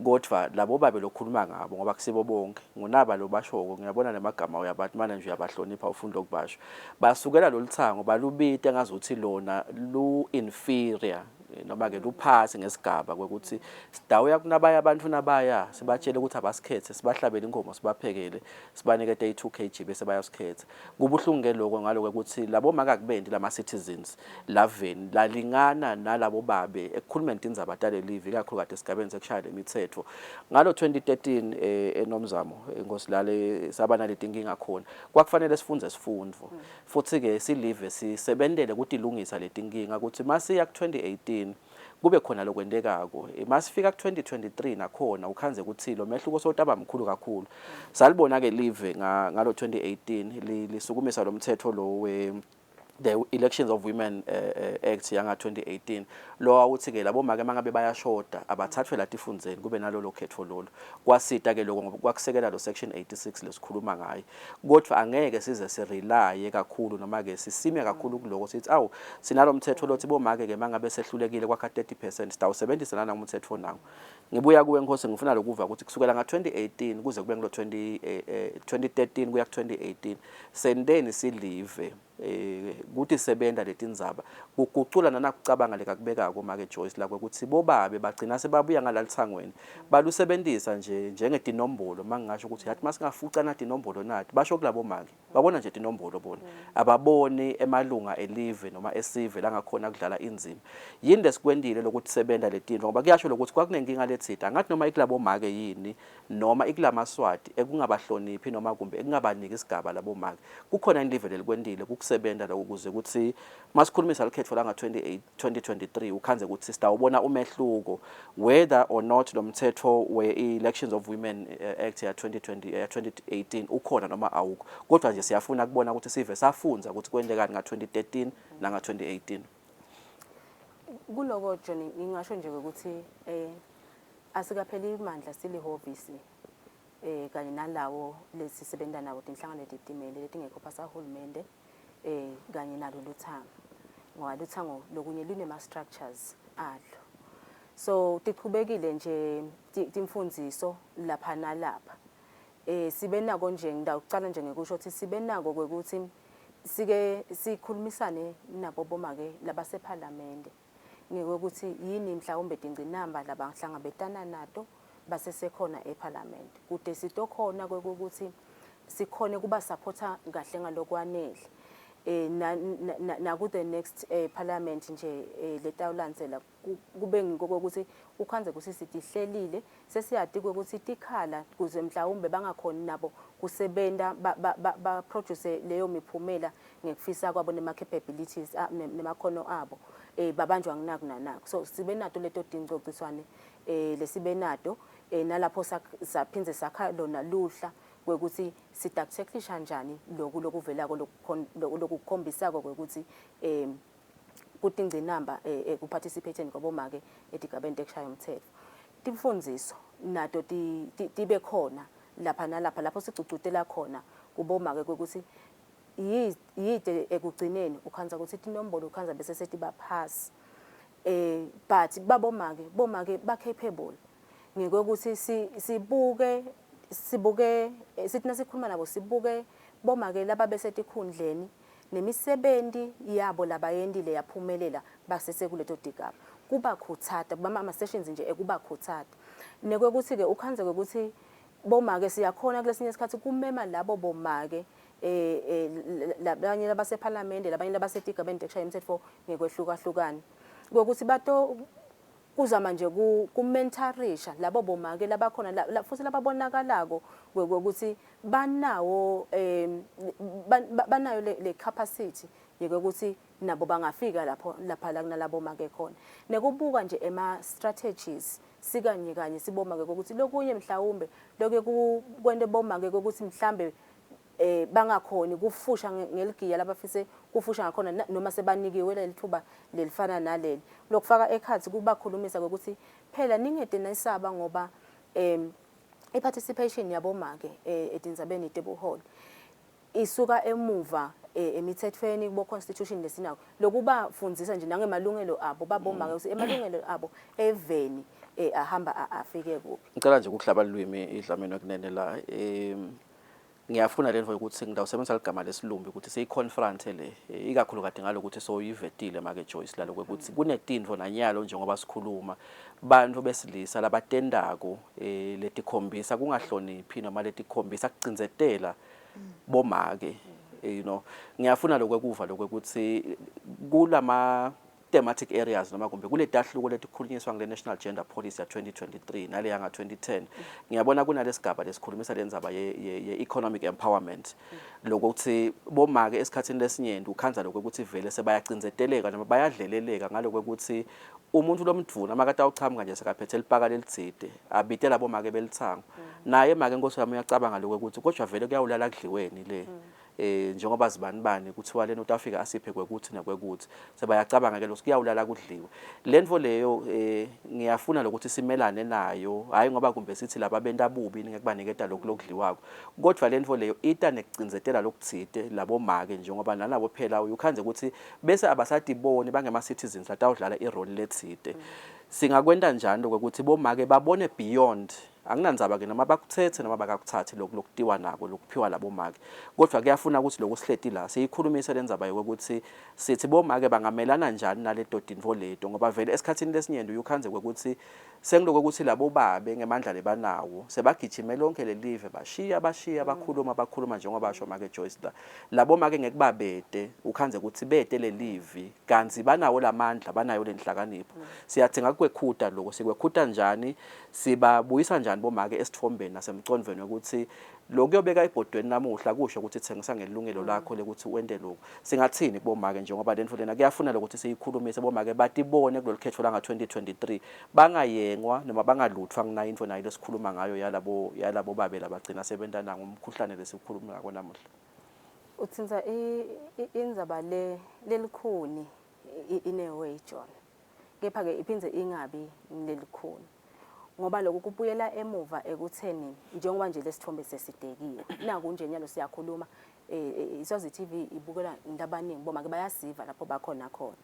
kodwa labo babe lokhuluma ngabo, ngoba kusibo bonke, ngunaba lo bashoko. Ngiyabona nemagama uyabathi manje nje uyabahlonipha, ufunda okubasho, basukela lolu thango balubite ngazuthi lona lu inferior noma ke luphasi ngesigaba, kwekuthi sidawuya kunabaya abantu nabaya sibatshele ukuthi abasikhethe, sibahlabele inkomo, sibaphekele, sibanikete i-2 kg, bese bayasikhetha. Kubuhlungu ke lokho ngaloko ukuthi labo makakubendi lama citizens laveni lalingana nalabo babe ekukhulumeni tindzaba talelive, ikakhulukati esigabeni sekushaya lemitsetfo. Ngalo 2013, enomzamo inkosi lale saba naletinkinga khona, kwakufanele sifunze sifundvo futhi ke silive sisebentele kutilungisa letinkinga ukuthi masiya ku 2018 kube khona lokwentekako. Masifika ku 2023 nakhona ukhanze ukuthi lo mehluko sowutaba mkhulu kakhulu. Salibona ke live ngalo 2018 lisukumisa lo mthetho lo we The Elections of Women Act yanga 2018 lo wawuthi ke labo make mangabe bayashoda abathathwe latifundzeni kube nalolo khetho lolu. Kwasita ke lokho ngoba kwakusekela lo section 86 lesikhuluma ngaye, kodwa angeke size sirelaye kakhulu noma ke sisime kakhulu kuloko sithi awu sinalomthetho lothi bomake ke mangabe sehlulekile kwakha 30% sitawusebenzisa nana umthetho nawo. Ngibuya kuwe Nkosi, ngifuna lokuva ukuthi kusukela nga-2018 kuze kube ngulo 20, 2013 kuya ku-2018 senteni silive ukuthi sebenta letindzaba kugucula nanakucabanga lekakubekako make Joyce la kwekuthi bobabe bagcina sebabuya ngalalithangweni balusebentisa nje njengetinombolo. Mangingasho ukuthi yathi masingafuca natinombolo nati basho kulabo make babona nje tinombolo bona ababoni emalunga elive noma esive langakhona kudlala inzima. Yini lesikwentile lokuthi sebenta letinto? Ngoba kuyasho lokuthi kwakunenkinga letsite, angathi noma ikulabo make yini noma ikulamaswati ekungabahloniphi noma kumbe ekungabaniki isigaba labo make. Kukhona yini live lelikwentile kukusebenta lokho kuze ukuthi masikhulumisa likhetfo langa 28 2023 ukhandze ukuthi sitawubona umehluko whether or not lo mthetho we-Elections of Women Act ya 2020 ya 2018 ukhona noma awukho, kodwa nje siyafuna kubona ukuthi sive safundza ukuthi kwentekani nga-2013 nanga-2018. Kuloko Johnny, ngingasho nje ukuthi asikapheli imandla silihhovisi kanye nalawo lesisebenza nabo tinhlangano letitimele letingekho phasi ahulumende kanye nalo luthango, ngoba luthango lokunye lunema structures alo. So tichubekile nje timfundziso lapha nalapha. Sibe nako nje, ngitawucala nje ngekusho ukuthi sibe nako kwekuthi sike sikhulumisane nabo bomake labasephalamende ngekwekuthi yini mhlawumbe tingcinamba labahlangabetana nato basesekhona ephalamende, kude sitokhona kwekuthi sikhone kuba supporta kahle ngalokwanele naku the next parliament nje letawulandzela, kube ngiko kokuthi ukhandze ukuthi sitihlelile sesiyati ukuthi tikhala kuze mhlawumbe bangakhoni nabo kusebenta ba produce leyo miphumela ngekufisa kwabo nema capabilities nemakhono abo, babanjwa nginaku nanaku. So sibe nato leto tingcociswane lesibe nato nalapho saphindze sakha lona luhla kwekuthi sitakutheklisha njani loku lokuvelako lokukhombisako kwekuthi kutingcinamba ekuparticipateni kwabomake etigabeni tekushaya umthetho. Timfundziso nato tibe khona lapha nalapha lapho sigcugcutela khona kubomake kwekuthi yide ekugcineni ukhandza ukuthi tinombolo ukhandza bese setiba phasi, but babomake bomake ba capable ngekwekuthi sibuke sithi nasikhuluma nabo sibuke bomake laba besetikhundleni nemisebenti yabo labayentile yaphumelela basese kuleto tigaba, kubakhutsata kuba ama-sessions nje ekubakhutsata. Nekwekuthi-ke ukhandze kwekuthi bomake siyakhona kulesinye isikhathi kumema labo bomake labanye labasephalamende, labanye labasetigabeni tekushaya imitsetfo ngekwehlukahlukana kwekuthi bato kuzama nje kumentorisha labo bomake labakhona futhi lababonakalako kwekuthi banawo banayo le capacity yekuthi nabo bangafika lapho lapha la kunalabo make khona, nekubuka nje ema strategies sikanye kanye sibomake ukuthi lokunye mhlawumbe loke kwente bomake ukuthi mhlambe bangakhoni kufusha ngeligiya labafise kufusha ngakhona noma sebanikiwe leli thuba lelifana naleli, lokufaka ekhathi kubakhulumisa ukuthi phela ningede nesaba ngoba i-participation yabomake etindzabeni tebuholi isuka emuva emithethweni kubo constitution lesinako, lokubafundzisa nje nangemalungelo abo babomake ukuthi emalungelo abo eveni ahamba afike kuphi. Ngicela nje ukuhlaba lwimi idlameni wekunene la. Ngiyafuna le nto yokuthi ngidawusebenzisa ligama lesilumbi ukuthi siyi-confront le, ikakhulukati ngalokuthi soyivetile make Joyce lalo kwekuthi kunetintfo nanyalo njengoba sikhuluma bantfu besilisa labatendako letikhombisa kungahloniphi noma letikhombisa kucindzetela bomake. Ngiyafuna lokwekuva lokwekuthi kulama thematic areas noma kumbe kuletahluko letikhulunyiswa ngale National Gender Policy ya 2023 nale yanga 2010, ngiyabona kunalesigaba lesikhulumisa lendzaba ye economic empowerment, lokuthi bomake esikhatsini lesinyenti ukhandza lokuthi vele sebayacindzeteleka noma bayadleleleka ngaloko ukuthi umuntu lomdvuna makade awuchamuka nje sekaphethe lipaka lelitsite abite labo make belithango naye make, nkosi yami, uyacabanga lokho ukuthi kodwa vele kuyawulala kudliweni le. Eh njengoba zibani bani kuthiwa lena utafika asiphe kwekuthi nakwekuthi. Sebayacabanga ke lokho kuyawulala kudliwe. Lento leyo eh ngiyafuna lokuthi simelane nayo, hayi ngoba kumbe sithi laba bentabubi ngeke lokhu lokudliwako. Kodwa lento leyo ita nekucindzetela lokutsite labo make njengoba nalabo phela uyukhandze ukuthi bese abasatiboni bangema citizens latawudlala i-role letsite. Singakwenta njani lokho ukuthi bomake babone beyond anginandzaba ke noma bakuthethe noma bakakuthathi lokhu lokutiwa nako lokuphiwa labo make, kodwa kuyafuna ukuthi lokhu sihleti la siyikhulumise le ndzaba yokuthi sithi bomake bangamelana njani naleto tintfo leto, ngoba vele esikhathini lesinyenti uyukhandze kwekuthi sengiloko ukuthi labo babe ngemandla lebanawo sebagijime lonke lelive bashiya bashiya bakhuluma bakhuluma njengoba basho make Joyce la labo make ngeke babete ukhandze ukuthi bete lelivi kantsi banawo lamandla banayo lenhlakanipho. Siyadzinga kukwekhuta lokho. Sikwekhuta njani? Sibabuyisa njani bomake esitfombeni nasemcondvweni wekutsi lokuyobeka ebhodweni namuhla kusho ukuthi tsengisa ngelilungelo lakho lekuthi wente lokhu. Singathini kubomake njengoba lentfo lena kuyafuna lokuthi siyikhulumise bomake batibone kulolu khetfo langa-2023 bangayengwa noma bangalutfwa nginayo intfo nayo lesikhuluma ngayo yalabo yalabo babe labagcina sebenta ngumkhuhlane lesikhuluma ngako namuhla. Utsintsa indzaba le lelikhuni in a way John. Kepha-ke iphindze ingabi lelikhuni ngoba lokhu kubuyela emuva ekutheni njengoba nje lesithombe sesidekiwe naku nje nyalo siyakhuluma eh iSwazi TV ibukela abantu abaningi boma ke bayasiva lapho bakhona khona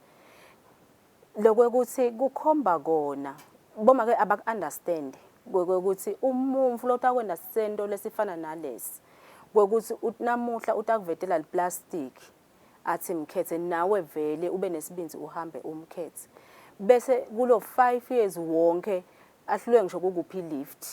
lokwekuthi kukhomba kona boma ke abaku understand kwekuthi umuntfu lotakwenta sento lesifana nalesi kwekuthi namuhla utakuvetela liplastic athi mkhethe nawe vele ube nesibindzi uhambe umkhethe bese kulo 5 years wonke ahlulwe ngisho kukuphi lift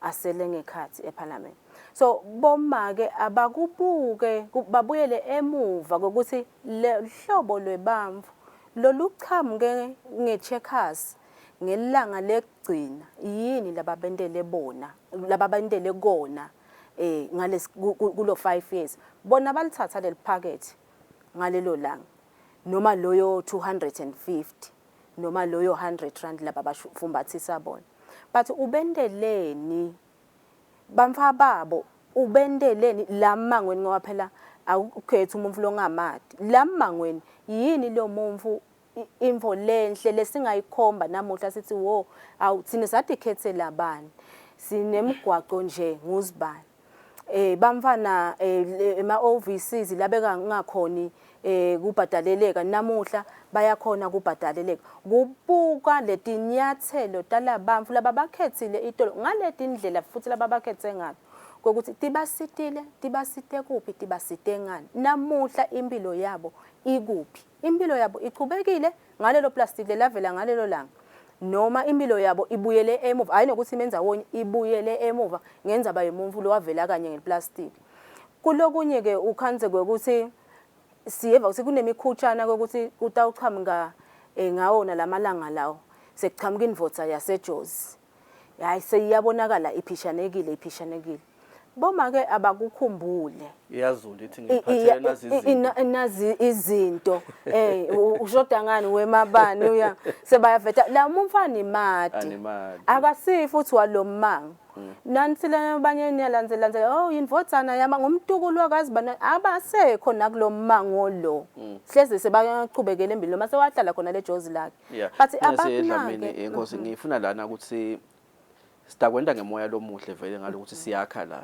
asele ngekhathi eParliament. So bomake abakubuke babuyele emuva kokuthi le hlobo lwebamvu loluchamuke nge-checkers ngelanga lekugcina yini lababentele bona lababentele kona eh ngalesi kulo 5 years bona balithatha leli packet ngalelo langa noma loyo 250 noma loyo 100 rand laba bafumbathisa bona but ubenteleni bamfa babo ubenteleni la mangweni ngoba phela awukhethi umuntu longamadi la mangweni yini lo muntu info lenhle lesingayikhomba namuhla sithi wo awu thina satikhethela bani sinemgwaqo nje nguzibani eh bamfana ema OVCs labeka ngakhoni eh kubhadaleleka namuhla bayakhona kubhadaleleka kubuka letinyathelo talabantfu lababakhetsile itolo ngaleti ndlela futhi lababakhethe ngato kokuthi tibasitile tibasite kuphi tibasite ngani namuhla impilo yabo ikuphi impilo yabo ichubekile ngalelo plastic lelavela ngalelo langa noma impilo yabo ibuyele emuva hayi nokuthi imendzawonye ibuyele emuva ngendzaba yemuntfu lowavela kanye ngeliplastic kulokunye ke ukhandze kwekuthi siyeva ukuthi kunemikhutshana kokuthi kutawuchamuka eh, ngawona lamalanga lawo sekuchamuka indvodza yaseJozi hayi seyiyabonakala iphishanekile iphishanekile boma ke abakukhumbule iyazula ithi ngiphathele nazi izinto nazi izinto eh ushoda ngani wemabani uya sebayaveta la umfana imadi akasifi futhi walommango nansi labanye niyalandzela landzela oh indvodzana yama ngumtukulu wakazi bana abasekho nakulommango lo hleze sebaqhubekele embili noma sewahlala khona le jozi lakhe Yeah. but Nasi Dlamini abakunake inkosi ngifuna lana ukuthi sitakwenta ngemoya lomuhle vele ngalokuthi siyakha la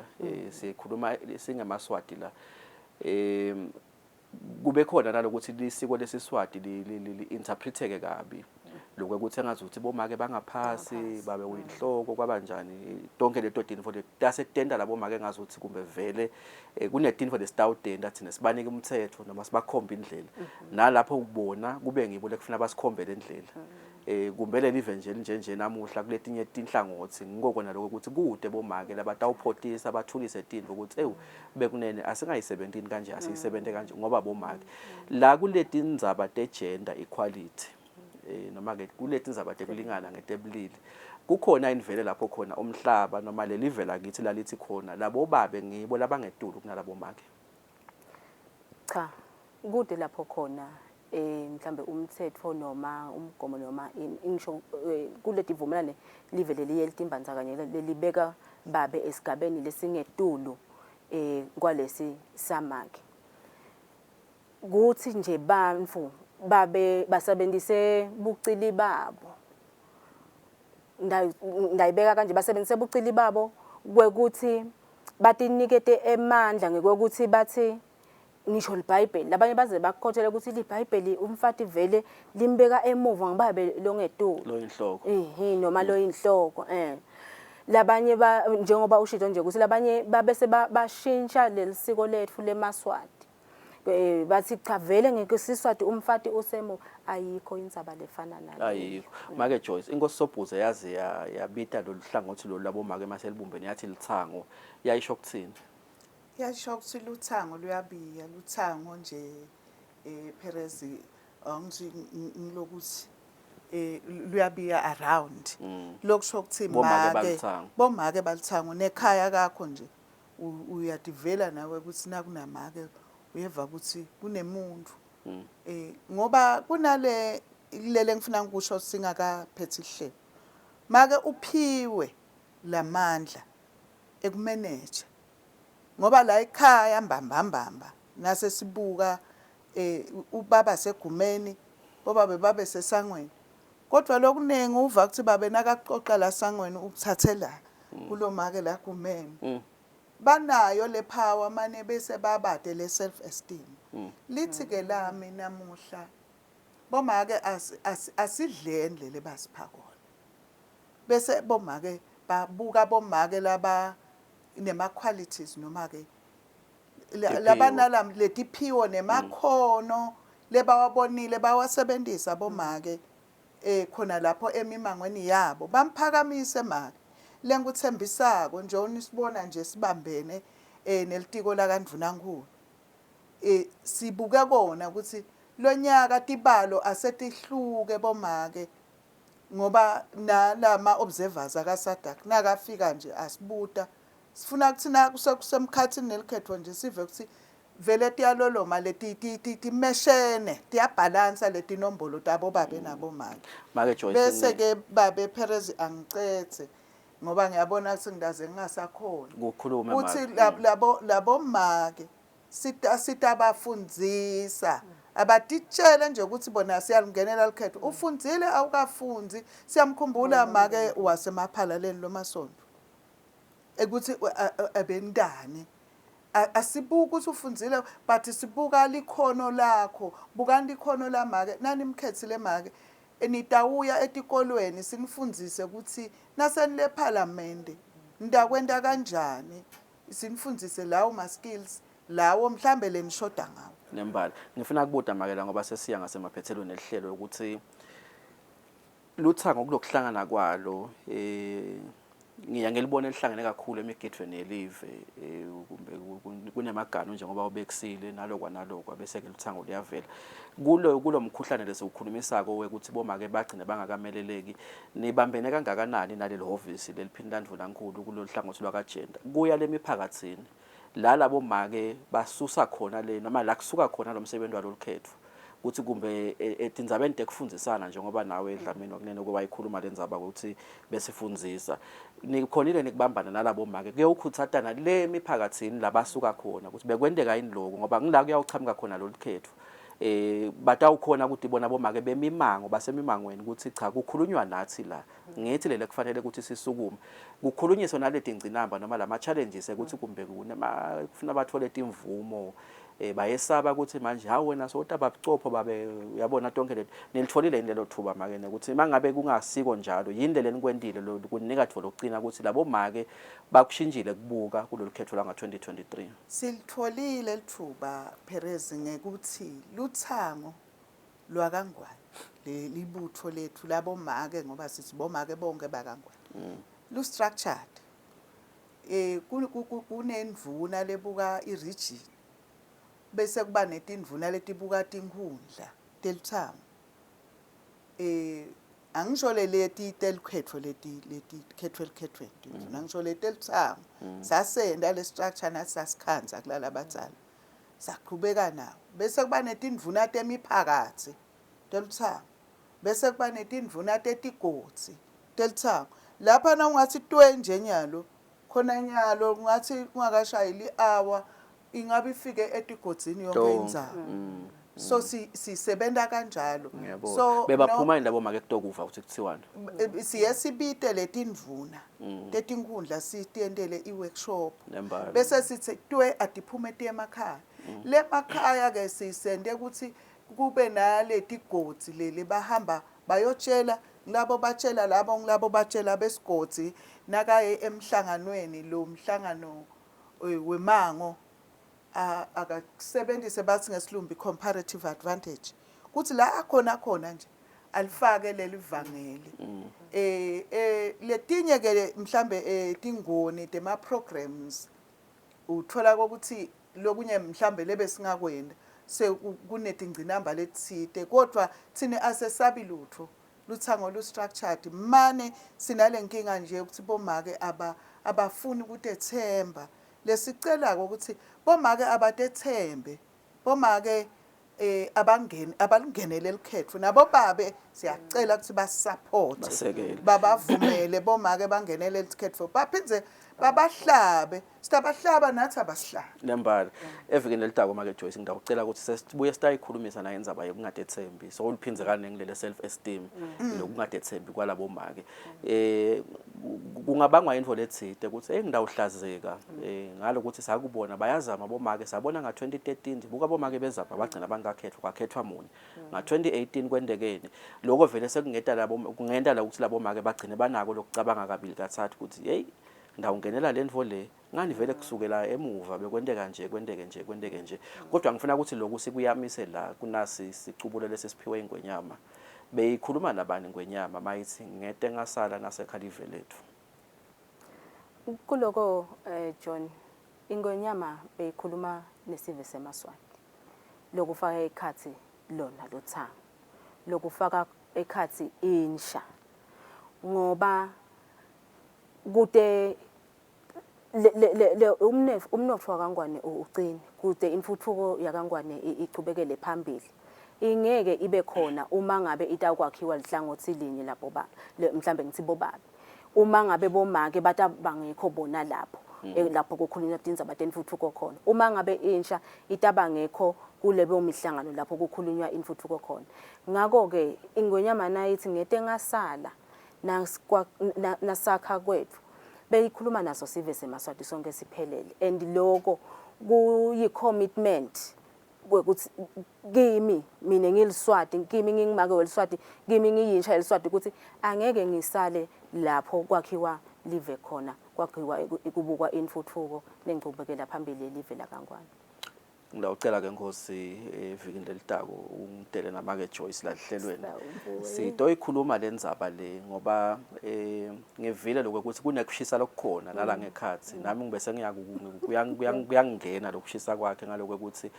sikhuluma singemaswati la kube khona nalokuthi lisiko lesiswati li interpreteke kabi lokho ukuthi engazuthi bomake bangaphasi babe uyinhloko kwabanjani tonke leto tintfo tase tenta labo make ngazuthi kumbe vele kunetinfo lesitawutenta thina sibanike umthetho noma sibakhombe indlela nalapho kubona kube ngibo lekufuna basikhombe le ndlela kumbe lelive nje nje nje namuhla kuletinye tinhlangothi ngiko kona lokho ukuthi kude bomake labatawuphotisa bathulise tintfo ukuthi ewu bekunene asingayisebentini kanje asiyisebente kanje ngoba bomake la kuleti ndzaba te-gender equality noma ke kuleti ndzaba tekulingana ngetebulili kukhona invele lapho khona umhlaba noma lelive lakithi lalithi khona labo babe ngibo labangetulu kunalabo make. Cha, kude lapho khona eh mhlambe umthetho noma umgomo noma ngisho kuleti vumelane live leliye litimbandzakanye lelibeka babe esigabeni lesingetulu. eh kwalesi samake. Kuthi nje bantfu babe basebenzise bucili babo. Ndayibeka kanje basebenzise bucili babo kwekuthi batinikete emandla ngekwekuthi bathi ngisho liBhayibheli labanye baze bakukhothele ukuthi liBhayibheli umfati vele limbeka emuva ngoba longetulu loyinhloko ehe noma loyinhloko eh labanye ba njengoba ushito nje ukuthi labanye babese bashintsha lelisiko lethu lemaswati eh bathi cha vele ngeke umfati usemo ayikho indzaba lefana naleyo ayikho make Joyce inkosi Sobhuza yaze yabita lolu hlangothi lolu labomake maselibumbene yathi lithango yayisho kuthini Yasho ukuthi luthango luyabiya luthango nje eh Perez angithi ngilokuthi eh luyabiya around mm. lokusho ukuthi make bomake balithango nekhaya kakho nje uyadivela nawe ukuthi nakunamake uyeva ukuthi kunemuntu mm. eh ngoba kunale lele ngifuna ukusho singakaphethi ihlelo make uphiwe lamandla ekumeneja ngoba la ekhaya mbambambamba nase sibuka eh ubaba segumeni bobabe babe sesangweni kodwa lokuningi uva ukuthi babe nakaxoxa la sangweni ukuthathe la mm. kulomake la gumeni mm. banayo le power mane bese babade le self esteem mm. lithi ke lami namuhla bomake asidleni lele basipha kona bese bomake babuka bomake laba nema qualities noma ke labanala letiphiwo nemakhono lebawabonile bawasebenzisa bomake eh khona lapho emimangweni yabo bamphakamise make lengikuthembisako nje unisibona nje sibambene eh nelitiko la kaNdvunankulu eh sibuke kona ukuthi lonyaka tibalo asetihluke bomake ngoba nalama observers aka SADC nakafika nje asibuta sifuna kuthina kusemkhathini nelikhetho nje sive ukuthi vele tiyaloloma leti timeshene tiyabhalansa letinombolo tabo babe nabomake make Joyce bese ke babe Perez angicethe ngoba ngiyabona ukuthi ngidaze ngingasakhona kukhulume ukuthi labo labo make sita sitabafundzisa abatitshele nje ukuthi bona siyalingenela likhetho ufundzile awukafunzi siyamkhumbula make wasemaphalaleni lomasonto ekuthi ebendane asibuki ukuthi ufundzile but sibuka likhono lakho bukani likhono lamake nanimkhethile make nitawuya etikolweni sinifundzise ukuthi nasenile phalamende nitakwenta kanjani Sinifundzise lawo ma skills lawo mhlambe lenishoda ngawo. Nembala. Ngifuna kubuta makela ngoba sesiya ngasemaphethelweni elihlelo ukuthi luthango kulokuhlangana kwalo eh ngiya ngilibona elihlangene kakhulu emigidweni yelive eh, kumbe kunemaganu njengoba ubekusile nalokwa nalokwa bese ke luthango luyavela kulo kulomkhuhlane lesiwukhulumisako wekuthi bomake bagcine bangakameleleki Nibambene kangakanani naleli hhovisi leliphini landvunankulu kulolu hlangothi lwakajenda kuya lemiphakathini la labo make basusa khona le noma la kusuka khona lo msebenzi walolu khetho ukuthi kumbe e, etindzabeni tekufundzisana njengoba nawe Dlamini wakunene ukuba ikhuluma le ndzaba ukuthi besifundzisa nikhonile nikubambana nalabo make kuyewukhutsatana le miphakathini labasuka khona ukuthi bekwenteka yini lokho ngoba ngila kuyawuchamuka khona lolu khetho eh batawukhona ukuthi bona bomake bemimango basemimangweni ukuthi cha kukhulunywa nathi la ngithi lele kufanele ukuthi sisukume kukhulunyiswe naleti ngcinamba noma lama challenges ukuthi kumbe kunema kufuna bathole timvumo eh bayesaba ukuthi manje hawu wena sowutaba bucopho babe uyabona tonke leti nilitholile yini lelo thuba make ukuthi mangabe kungasiko njalo yini leli nikwentile kunika thuba lokucina ukuthi labo make bakushintshile kubuka kulolu khetho lwanga 2023 Silitholile lithuba Perez ngekuthi luthango lwakaNgwane leli butho lethu labomake ngoba sithi bomake bonke bakaNgwane mm. lu structured eh kunendvuna lebuka i-region bese kuba netindvuna letibuka tinkhundla telithango eh angisho le leti telikhetho leti leti khethwe elikhethweni mm. angisho leti elithango mm. sasenda le structure nathi sasikhanza kulala abadzala saqhubeka nawo bese kuba netindvuna temiphakathi telithango bese kuba netindvuna tetigodzi telithango lapha na ungathi twe nje nyalo Khona nyalo ngathi kungakashayeli i-hour ingabe ifike etigodzini yonke Tonke. indzawo. So sisebenza kanjalo. Ngiyabona. So Bebaphuma yini labo make kutokuva ukuthi kuthiwani? Siye sibite letindvuna tetinkhundla sitiyentele i-workshop. Nembala. Bese sithi twe atiphume tiye emakhaya. Le makhaya ke sisende ukuthi kube naletigodzi leli bahamba bayotshela ngilabo batshela labo ngilabo batshela besigodzi nakaye emhlanganweni lo mhlangano wemango akakusebenzise bathi ngesilumbi comparative advantage kuthi la akhona khona nje alifake leli vangeli. Letinye ke mhlambe tingoni tema programs uthola ukuthi lokunye mhlambe lebe singakwenda sekunetingcinamba letsite, kodwa thina asesabi lutho, luthango lu structured. Mane sinale nkinga nje ukuthi bomake abafuni ukutethemba. Lesicelako ukuthi bomake abatethembe, bomake abangeni abalungenele likhetho, nabo babe siyacela ukuthi basupport, Basekele. Babavumele bomake bangenele likhetho, baphindze babahlabe, sitabahlaba nathi abasihlabe. Nembala evikini elidako make Joyce ngidawucela ukuthi sesibuye sitayikhulumisa naye indzaba yokungadethembi, so uliphindze kaningi lele self esteem lokungadethembi kwalabo make. Kungabangwa intfo letsite ukuthi hey ngidawuhlazeka ngalokuthi sakubona bayazama bomake, sabona nga-2013 buka bomake bezama bagcina bangakhethwa, kwakhethwa munye nga-2018. Kwentekeni lokho vele sekungeta labo kungenta la ukuthi labo make bagcine banako lokucabanga kabili kathathu ukuthi hey ngidawungenela le ntfo le ngani vele kusukela emuva bekwenteka nje, kwenteke nje, kwenteke nje. Kodwa ngifuna ukuthi lokhu sikuyamise la kunasi sicubulo lesisiphiwe ingwenyama. Beyikhuluma nabani ingwenyama mayithi ngete ngasala nasekhalive lethu? Kuloko John, ingwenyama beyikhuluma nesive semaSwati lokufaka ekhatsi lona lothango, lokufaka ekhatsi insha, ngoba kute le umnotfo wakaNgwane ucine, kude intfutfuko yakaNgwane ichubekele phambili, ingeke ibe khona uma ngabe itawukwakhiwa lihlangothi linye labo ba mhlambe ngithi bobabe, uma ngabe bomake batabangekho bona lapho lapho kukhulunywa tindzaba tentfutfuko khona, uma ngabe insha itabangekho kulebo mihlangano lapho kukhulunywa intfutfuko khona. Ngakho-ke ingwenyama nayithi ngete ngasala nasakha kwethu, beyikhuluma naso sive semaSwati sonke siphelele, and loko kuyi-commitment kwekuthi kimi mina ngiliswati, kimi ngingumake weliswati, kimi ngiyinsha yeliswati, ukuthi angeke ngisale lapho kwakhiwa live khona, kwakhiwa kubukwa intfutfuko nenchubekela phambili yelive lakaNgwane. Ngiyawucela ke Nkosi evikini lelitako ungidele namake Joyce la lihlelweni sitoyikhuluma le ndzaba le, ngoba ngivile lokho ukuthi kunekushisa lokukhona nala ngekhathi nami ngibe sengiyakuyangena lokushisa kwakhe ngaloko ukuthi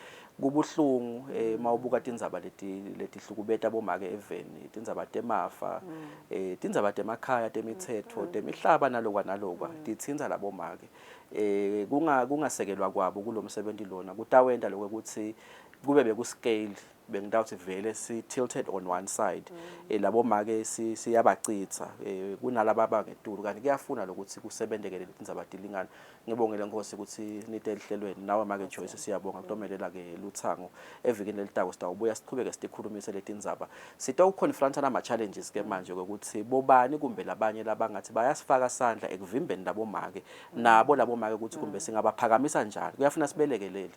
kubuhlungu mawubuka tindzaba leti letihlukubeta bomake eveni, tindzaba temafa, tindzaba temakhaya, temithetho, temihlaba, nalokwa nalokwa titsintsa labomake. Kungasekelwa kwabo kulomsebenzi lona kutawenta lokho ukuthi kube beku scale bengitawuthi vele si tilted on one side, labo make siyabacitha kunalaba abangetulu, kanti kuyafuna lokuthi kusebenteke leti tindzaba tilingana. Ngibongele Nkosi ukuthi nite ehlelweni nawe make Joyce, siyabonga kutomelela ke luthango. Evikini lelitako sitawubuya sichubeke sitikhulumise letindzaba, sitawuconfronta nama challenges ke manje ukuthi bobani kumbe labanye labangathi bayasifaka sandla ekuvimbeni labomake, nabo labomake ukuthi kumbe singabaphakamisa njani. Kuyafuna sibelekelele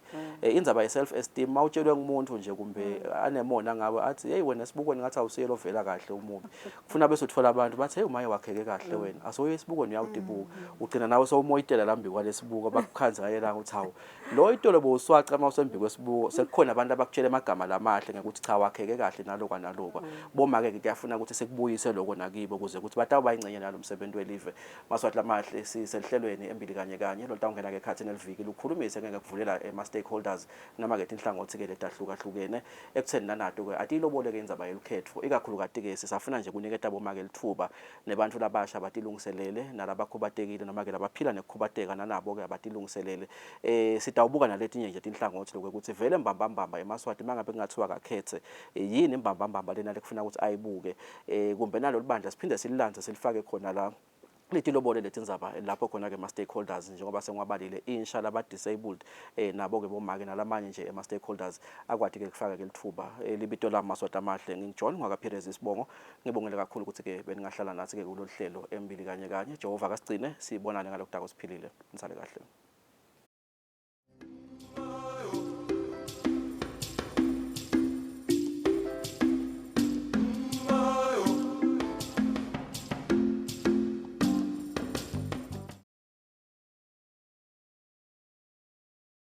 indzaba ye self esteem. Mawutshelwe ngumuntu nje kumbe anemona ngawe athi hey wena esibukweni ngathi awusiye lovela kahle, umubi, kufuna bese uthola abantu bathi hey umaye wakheke kahle wena, asoye esibukweni uyawutibuka, ugcina nawe sowumoyitela lambi kwalesibuko, bakukhanze ngayelanga uthi hawu lo itolo bowuswaca uma usembi kwesibuko, sekukhona abantu abakutshela amagama lamahle ngekuthi cha wakheke kahle nalokwa nalokwa. Bomake-ke kuyafuna ukuthi sikubuyise lokho nakibo ukuze ukuthi batawuba ingcenye nalo msebenzi welive. Maswati lamahle, siselihlelweni embili kanye kanye lolutawungena-ke ekhathini eliviki lukhulumise ngeke kuvulela ema-stakeholders noma-ke tinhlangothi-ke letahlukahlukene ekutheni nanato-ke atiyilobole-ke indzaba yelukhetfo, ikakhulukati-ke sisafuna nje kuniketa bomake litfuba nebantfu labasha batilungiselele, nalabakhubatekile noma-ke labaphila nekukhubateka nanabo-ke abatilungiselele. Sitawubuka naletinye nje tinhlangothi lokwekuthi vele mbambambamba emaSwati mangabe kungathiwa kakhetse yini mbambambamba lena lekufuna ukuthi ayibuke, kumbe nalo libandla siphinde sililandze silifake khona la. Letilobole letindzaba lapho khona ke ma stakeholders njengoba sengiwabalile insha laba disabled nabo ke bomake nalamanye nje ema stakeholders akwati ke kufaka ke lithuba. Libito lami Maswati Amahle nginguJohn ngwakaPhirezi isibongo. Ngibongele kakhulu ukuthi ke beningahlala nathi ke kulolu hlelo embili kanye kanye. Jehova akasigcine sibonane ngalokudako siphilile. Nisale kahle.